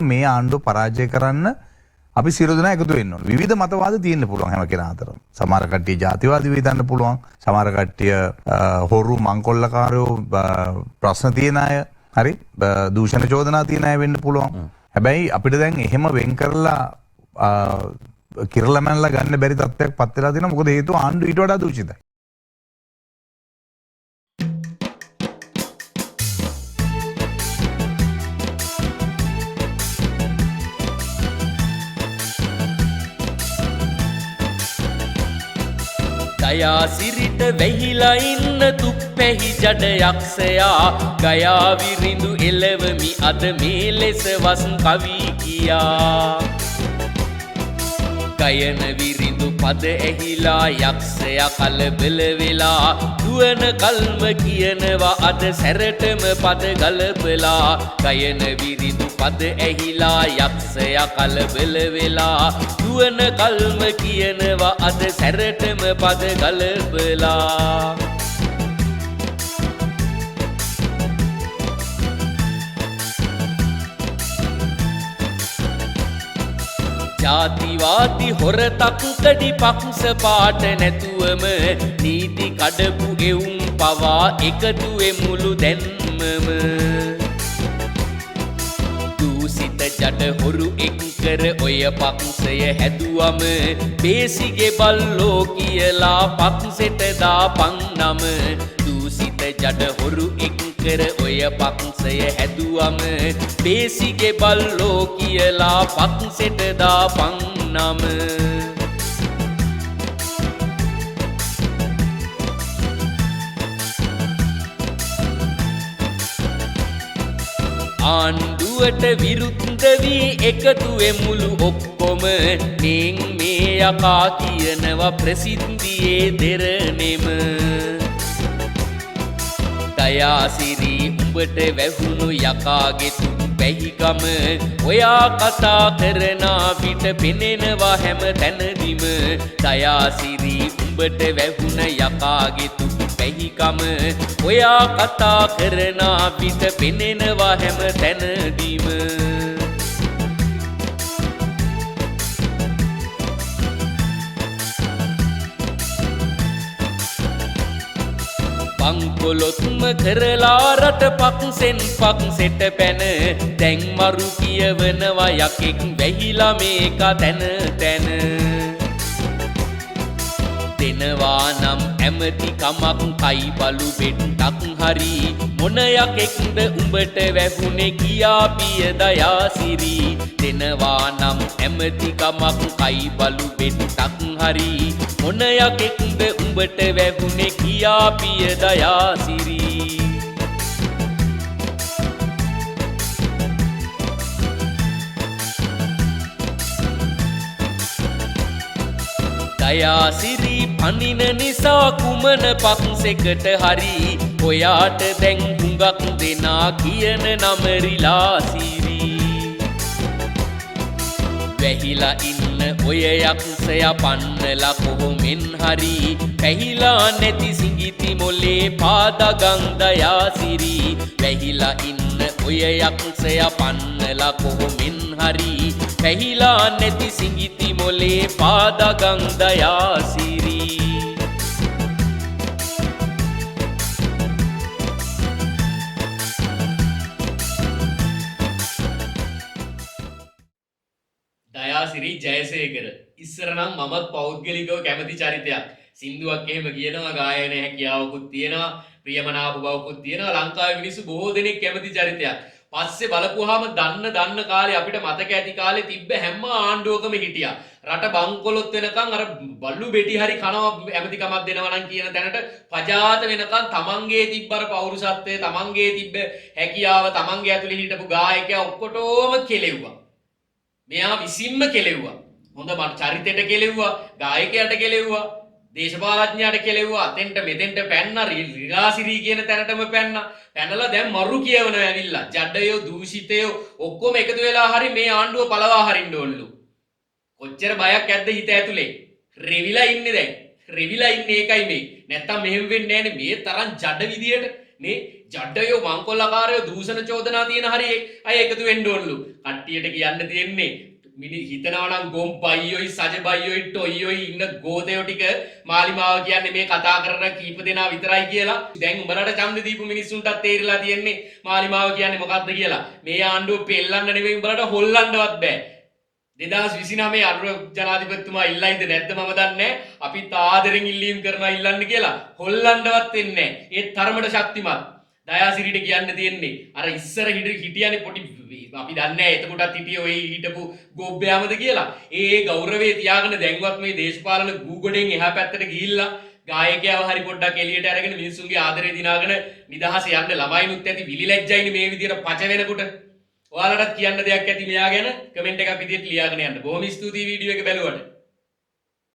මේ ආණ්ඩුව පරාජය කරන්න අපි සියලු දෙනා එකතු වෙන්න ඕන. විවිධ මතවාද තියෙන්න පුළුවන් හැම කෙනා අතරම. සමහර කට්ටිය ජාතිවාදී වෙන්න පුළුවන්. සමහර කට්ටිය හොරු මංකොල්ලකාරයෝ ප්‍රශ්න තියෙන අය, හරි දූෂණ චෝදනා තියෙන අය වෙන්න පුළුවන්. හැබැයි අපිට දැන් එහෙම වෙන් කරලා කිරලා මැනලා ගන්න බැරි තත්ත්වයක් පත් වෙලා තියෙනවා. මොකද හේතුව ආණ්ඩුව ඊට වඩා දූෂිතයි. දයාසිරිට වැහිලා ඉන්න තුප්පැහි ජඩ යක්ෂයා ගයා විරිඳු එළවමි අද මේ ලෙස වස් කවි කියා. ගයන විරිඳු පද ඇහිලා යක්ෂයා කලබල වෙලා දුවන කල්ම කියනවා අද සැරටම පද ගලපලා. ගයන විරිඳු පද ඇහිලා යක්ෂයා කලබල වෙලා දුවන කල්ම කියනවා අද සැරටම පද ගලපලා. ජාතිවාදී හොර තක්කඩි පක්ෂ පාට නැතුවම නීති කඩපු එවුන් පවා එකතු වෙමුළු දැන්මම. දූසිත ජඩ හොරු එක් කර ඔය පක්ෂය හැදුවම බේසිගේ බල්ලෝ කියලා පක්ෂෙට දාපන් නම. දූසිත ජඩ හොරු එක් කර ඔය පක්ෂය හැදුවම බේසිගේ බල්ලෝ කියලා පක්ෂෙට දාපන් නම. ආණ්ඩුවට විරුද්ධ වී එකතු වෙමුළු ඔක්කොම මේන් මේ යකා කියනවා ප්‍රසිද්ධියේ දෙරණෙම. දයාසිරි උඹට වැහුණු යකාගේ තුප්පැහිකම ඔයා කතා කරන විට පෙනෙනවා හැම තැනදීම. දයාසිරි උඹට වැහුණ යකාගේ තුප්පැහිකම ඔයා කතා කරන විට පෙනෙනවා හැම තැනදීම. බංකොලොත්ම කරලා රට පක්ෂෙන් පක්ෂෙට පැන දැන් මරු කියවනවා යකෙක් වැහිලා මේක තැන තැන. දෙනවා නම් ඇමති කමක් කයි බලු බෙට්ටක් හරි මොන යකෙක්ද උඹට වැහුනේ කියා පිය දයාසිරි. දෙනවා නම් ඇමති කමක් කයි බලු බෙට්ටක් හරි මොන යකෙක්ද උඹට වැහුනේ කියා පිය දයාසිරි. දයාසිරි පනින නිසා කුමන පක්ෂෙකට හරි ඔයාට දැන් හුඟක් දෙනා කියන නම රිලාසිරි. වැහිලා ඉන්න ඔය යක්ෂයා පන්නලා කොහොමෙන් හරි පැහිලා නැති සිඟිති මොලේ පාදගන් දයාසිරි. වැහිලා ඉන්න ඔය යක්ෂයා පන්නලා කොහොමෙන් හරි පැහිලා නැති සිඟිති මොලේ පාදගන් දයාසිරි. දයාසිරි ජයසේකර ඉස්සර නම් මමත් පෞද්ගලිකව කැමති චරිතයක්. සින්දුවක් එහෙම කියනවා, ගායන හැකියාවකුත් තියෙනවා, ප්‍රියමනාප බවකුත් තියෙනවා. ලංකාවේ මිනිස්සු බොහෝ දෙනෙක් කැමති චරිතයක්. පස්සේ බලපුවාම දන්න කාලේ අපිට මතක ඇති කාලේ තිබ්බ හැම ආණ්ඩුවකම හිටියා. රට බංකොලොත් වෙනකන් අර බල්ලු බෙටි හරි කනවා ඇමතිකමක් දෙනවා නම් කියන තැනට පජාත වෙනකන් තමන්ගේ තිබ්බ අර පෞරුෂත්වය, තමන්ගේ තිබ්බ හැකියාව, තමන්ගේ ඇතුලේ හිටපු ගායකයා ඔක්කොටම කෙලෙව්වා. මෙයා විසින්ම කෙලෙව්වා. හොඳ මට චරිතෙට කෙලෙව්වා, ගායකයාට කෙලෙව්වා, දේශපාලඥයාට කෙලෙව්වා, අතෙන්ට මෙතෙන්ට පැන්නා, රිලාසිරි කියන තැනටම පැන්නා. පැනලා දැන් මරු කියවනවා ඇවිල්ලා. ජඩයෝ දූෂිතයෝ ඔක්කොම එකතු වෙලා හරි මේ ආණ්ඩුව පළවා හරින්න ඕනලු. කොච්චර බයක් ඇද්ද හිත ඇතුලේ. රෙවිලා ඉන්නේ දැන්. රෙවිලා ඉන්නේ ඒකයි මේ. නැත්තම් මෙහෙම වෙන්නේ නෑනේ මේ තරම් ජඩ විදියට නේ. ජඩයෝ මංකොල්ලකාරයෝ දූෂණ චෝදනා තියෙන හරි අය එකතු වෙන්න ඕනලු. කට්ටියට කියන්න තියෙන්නේ මිනි හිතනවා නම් ගොම් බයියොයි සජ බයියොයි ටොයියොයි ඉන්න ගෝතයෝ ටික මාලිමාව කියන්නේ මේ කතා කරන කීප දෙනා විතරයි කියලා. දැන් උඹලට ඡන්ද දීපු මිනිස්සුන්ටත් තේරිලා තියෙන්නේ මාලිමාව කියන්නේ මොකද්ද කියලා. මේ ආණ්ඩුව පෙල්ලන්න නෙවෙයි උඹලට හොල්ලන්නවත් බෑ. 2029 අනුර ජනාධිපතිතුමා ඉල්ලයිද නැද්ද මම දන්නේ නැහැ. අපිත් ආදරෙන් ඉල්ලීම් කරනවා ඉල්ලන්න කියලා. හොල්ලන්නවත් වෙන්නේ නැහැ. ඒ තරමට ශක්තිමත්. දයාසිරිට කියන්න තියෙන්නේ අර ඉස්සර හිටියනේ පොඩි, අපි දන්නේ නැහැ එතකොටත් හිටියේ ඔය හිටපු ගොබ්බයාමද කියලා. ඒ ගෞරවය තියාගෙන දැන්වත් මේ දේශපාලන ගූගොඩෙන් එහා පැත්තට ගිහිල්ලා ගායකයව හරි පොඩ්ඩක් එළියට අරගෙන මිනිස්සුන්ගේ ආදරය දිනාගෙන නිදහස යන්න. ළමයිනුත් ඇති විලි ලැජ්ජයිනේ මේ විදියට පච වෙනකොට. ඔයාලටත් කියන්න දෙයක් ඇති මෙයා ගැන කමෙන්ට් එකක් විදියට ලියාගෙන යන්න. බොහොම ස්තුතියි වීඩියෝ එක බැලුවට.